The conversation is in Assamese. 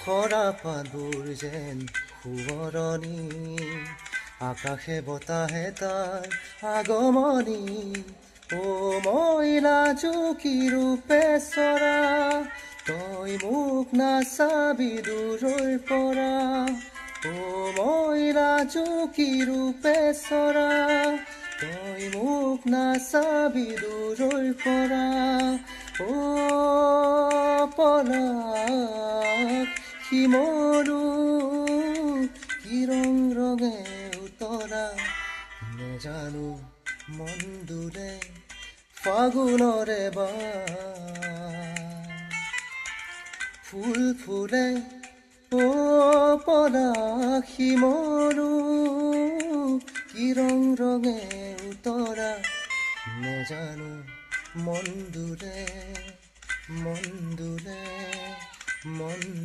সৰা পাতবোৰ যেন সোঁৱৰণি, আকাশে বতাহে তাৰ আগমনি। অ মই লাজুকী ৰূপে চৰা, তই মোক নাচাবি দূৰৈৰ পৰা। অ মই লাজুকী ৰূপে চৰা, তই মোক নাচাবি দূৰৈৰ পৰা। অ পলাশ শিমলু কি ৰং ৰঙে উতলা, নেজানো মন দোলে ফাগুনৰে বা। ফুল ফুলে অ পলাশ শিমলু কি ৰং ৰঙে উতলা, নেজানো মন দোলে, মন দোলে, মন।